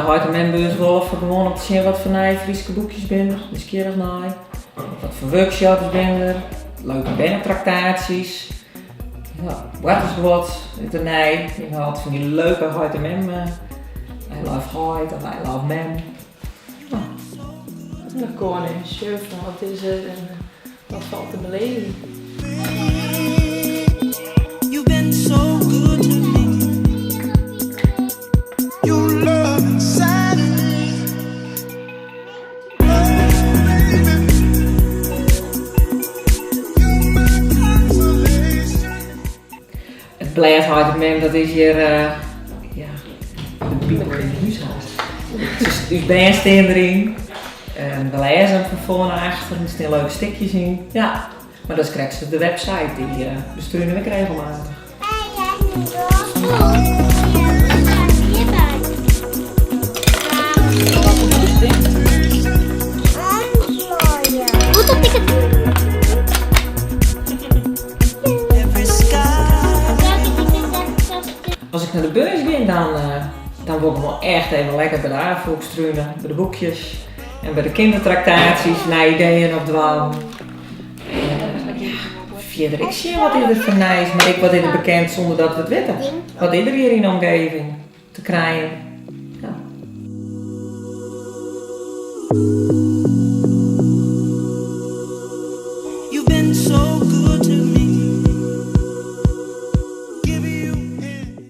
heit en mem-beurs wol foar gewoan om te sjen wat foar nije Fryske boekjes binne der, nijsgjirrich nei. Wat foar workshops binne der, leuke bernetraktaasjes. Ja, boartersguod is der nij. Je ha altyd fan dy leuke heit en mem, I love heit of I love mem. Dan gewoan even sjen fan wat is der en wat falt te beleven. You've been so good to me. Your love inside of me. Oh, baby. You're my consolation. It blêd Heit en Mem, dat is hjir, ja, de bibel yn it hús hast. Us bern stean deryn. En we lêze him fan foar nei achteren, der stean leuke stikjes yn. Ja, mar dat is krekt sa de website, dy bestruine we ek regelmatich. As ik nei de beurs gean, dan, dan wol ik gewoan echt even lekker by de Afûk strune, by de boekjes en by de kindertraktaasjes, nije ideeën opdwaan. En ja, fierder ek sjen wat is der foar nijs, mar ek wat is der bekend sûnder dat we it witte. Wat is der hjir yn de omgeving te krijen?